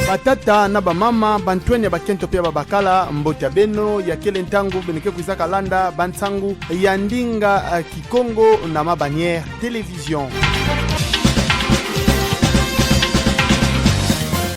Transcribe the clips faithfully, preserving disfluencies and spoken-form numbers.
Batata na bamama, bantwenya ya bakento pe ya babakala, mbote ya beno, ya kele ntangu beno ke kwizaka landa bansangu ya ndinga, eh, Kikongo na Ma Bannière Télévision.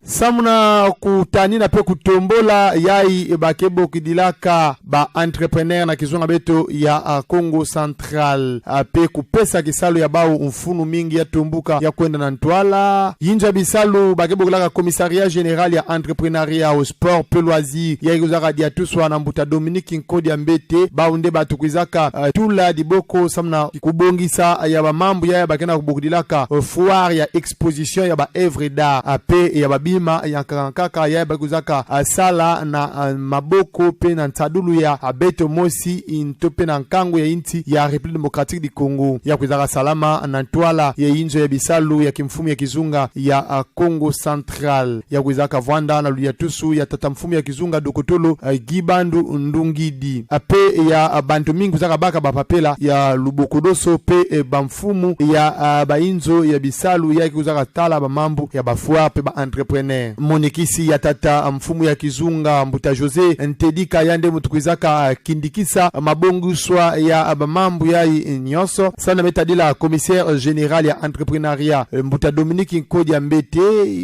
Samu na kutanina pe kutombula yayi ba ke bokidilaka ba entrepreneurs na kizunga beto ya, ah, Kongo Central, ah, pe kupesa kisalu ya bau mfunu mingi ya tombuka ya kwenda na ntwala. Yinzo ya bisalu ba ke bokilaka Commissariat Général ya Entrepreneuriat, Sport pe Loisirs, yayi kwizaka diatuswa na mbuta Dominique Nkodia Mbete, bau nde batu kwizaka, ah, tula diboko samu na kubongisa ya bamambu yayi ba ke na kubokidilaka, eh, foire ya exposition ya ba œuvres d'art, ah, pe ya babima ya nkaka nkaka yayi ba kwizaka, ah, sala na, ah, maboko pe na nsadulu ya, ah, beto mosi, nto pe na nkangu ya insi ya République Démocratique du Congo. Ya kwizaka salama na ntwala ya yinzo ya bisalu ya kimfumu ya kizunga ya, ah, Kongo Central. Ya kwizaka vwanda na ludiatusu ya tata mfumu ya kizunga dokotolo, eh, Guy Bandu Ndungidi. Ah, pe ya, ah, bantu mingi kwizaka baka bapapela ya lubokodoso pe, eh, bamfumu ya, ah, bayinzo ya bisalu yayi kwizaka tala bamambu ya ba foire pe ba entrepreneurs. Monikisi ya tata, ah, mfumu ya kizunga, mbuta José Ntedika, yandi nde muntu kwizaka, ah, kindikisa, ah, mabongiswa ya, ah, bamambu yayi, eh, nyonso. Samu na me tadila commissaire général ya entrepreneuriat, eh, mbuta Dominique Nkodia Mbete,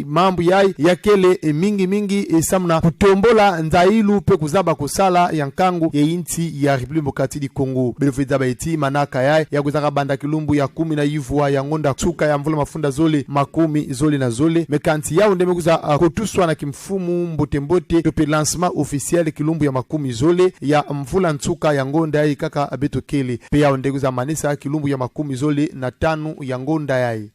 mambu yayi ya kele, eh, mingi mingi, eh, samu na kutombula nzayilu pe kuzaba kusala ya nkangu ya insi ya République Démocratique du Congo. Beno fwe zaba ti manaka yayi ya kwizaka banda kilumbu ya kumi na yivwa ya ngonda nsuka ya mvula mafunda zole makumi zole na zole. Mais kansi yau nde me kwiza, ah, kotuswa na kimfumu mbote mbote, nto pe lancement officiel kilumbu ya makumi zole ya mvula nsuka ya ngonda yayi kaka beto kele. Pe yau nde kwiza manisa kilumbu ya makumi zole na tanu ya ngonda yayi.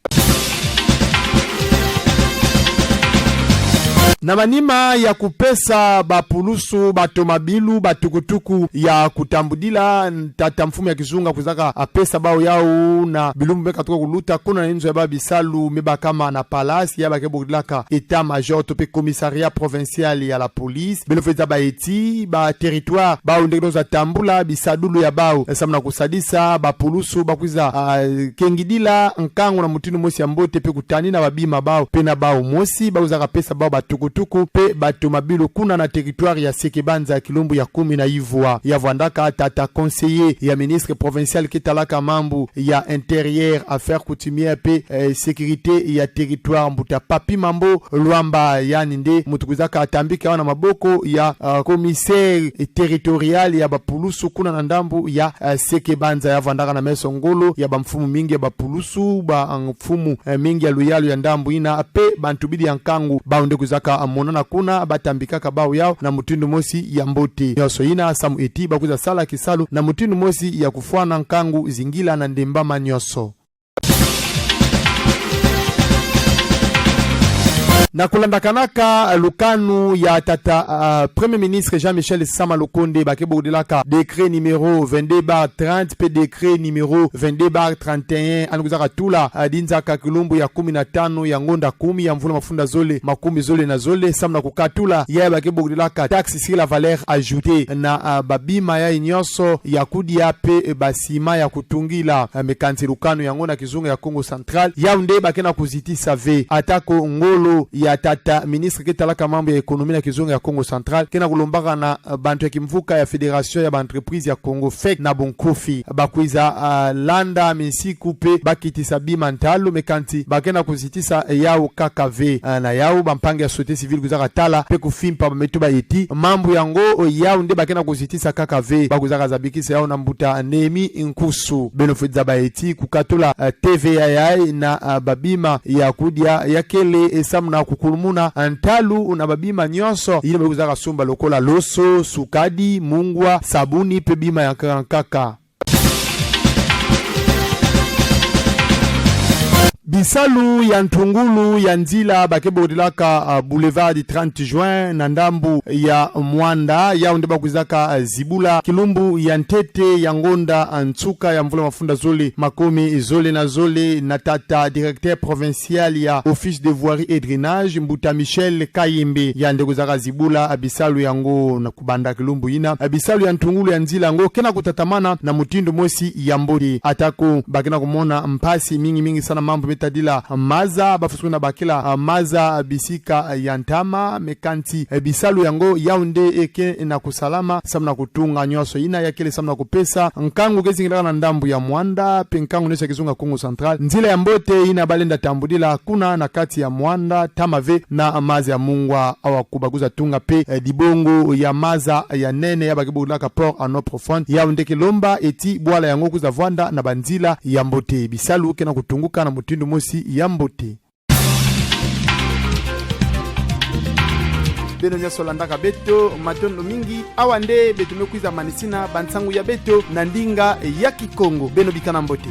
Na manima ya kupesa bapulusu batomabilu, batukutuku ya kutambudila, tata mfumu ya kizunga kwizaka, ah, pesa bau yau na bilumbu me katuka kuluta, kuna na yinzo ya ba bisalu me bakama na palace yayi ba ke bokilaka état-major nto pe commissariat provincial ya la police. Beno fwe zaba ti ba territoire bau nde kwiza tambula bisadulu ya bau, eh, samu na kusadisa bapulusu ba kwiza, ah, kengidila nkangu na mutindu mosi ya mbote pe kutanina babima bau, pe na bau mosi ba kwizaka pesa bau batukutuku pe batomabilu kuna na territoire ya Seke-Banza kilumbu ya kumi na yivwa. Ya vwandaka tata conseiller ya ministre provincial ke talaka mambu ya intérieur, affaires coutumières pe, eh, sécurité ya territoire, mbuta Papy Mambo Luamba, yandi nde muntu kwizaka tambika yau na maboko ya, ah, commissaire territorial ya bapulusu kuna na ndambu ya, eh, Seke-Banza. Ya vwandaka na meso ngolo ya bamfumu mingi ya bapulusu, ba, ah, mfumu, eh, mingi ya luyalu ya ndambu yina, pe bantu bidi ya nkangu bau nde kwizaka, ah, monana kuna, ba tambikaka bau yau na mutindu mosi ya mbote. Nyonso yina samu ti ba kwiza sala kisalu na mutindu mosi ya kufwana nkangu zingila na ndembama nyonso. Na kulandakanaka lukanu ya tata, ah, Premier Ministre Jean-Michel Sama Lukonde, ba ke bokidilaka décret numéro vingt-deux barre trente pe décret numéro vingt-deux barre trente et un, yandi kwizaka tula, ah, dinzaka kilumbu ya kumi na tanu ya ngonda kumi ya mvula mafunda zole makumi zole na zole, samu na kukatula yayi ba ke bokidilaka taxe sur la valeur ajoutée na, ah, babima yayi nyonso ya kudia pe, eh, basima ya kutungila. Ah, mais kansi lukanu yango na kizunga ya Kongo Central, yau nde ba ke na kuzitisa ve. Atako ngolo ya tata ministre ke talaka mambu ya économie na kizunga ya Kongo Central ke na kulombaka na, eh, bantu ya kimvuka ya Fédération ya ba entreprise ya Congo, fec, na bunkufi, ba kwiza, ah, landa minsiku pe ba kitisa bima ntalu, mais kansi ba ke na kuzitisa, eh, yau kaka ve. Ah, na yau bampangi ya société civile kwizaka tala pe kufimpa, ba me tuba ti mambu yango, oh, yau nde ba ke na kuzitisa kaka ve. Ba kwizaka zabikisa yau na mbuta Néhémie Nkusu. Beno fwe zaba ti kukatula, eh, T V A yayi na, ah, babima ya kudia ya kele, eh, samu na kukulumuna, ah, ntalu na babima nyonso yina ba kwizaka sumba, lokola loso, sukadi, mungwa, sabuni pe bima ya nkaka nkaka. Bisalu ya ntungulu ya nzila ba ke bokidilaka, ah, Boulevard du trente juin na ndambu ya Muanda, yau nde ba kwizaka, ah, zibula kilumbu ya ntete ya ngonda, ah, nsuka ya mvula mafunda zole makumi zole na zole, na tata directeur provincial ya Office de Voirie et Drainage, mbuta Michel Kayembe, yandi kwizaka zibula, ah, bisalu yango. Na kubanda kilumbu yina, ah, bisalu ya ntungulu ya nzila yango ke na kutatamana na mutindu mosi ya mbote. Atako ba ke na kumona mpasi mingi mingi sana, mambu me dila maza, bafusukuna bakela, ah, maza bisika, ah, ya ntama, me kanti, eh, bisalu yango, yau nde eke na kusalama, samu na kutunga nyonso ina yakele samu na kupesa nkangu ke zingilaka na ndambu ya Muanda, mpe nkangu nyonso ya kizunga Kongo Central, nzila ya mbote ina balenda tambudila kuna na kati ya Muanda, ntama ve na maza ya mungwa. Awa kubakuza tunga mpe, eh, dibongo ya maza ya nene ya ba ke bokilaka port en eau profonde, yau nde ke lomba eti bwala yango kuza vwanda na banzila ya mbote. Bisalu ke na kutunguka na mutindu mosi ya mbote. Beno nyonso landaka beto, matondo mingi. Awa nde beto me kwiza manisina bansangu ya beto na ndinga ya Kikongo. Beno bikana mbote.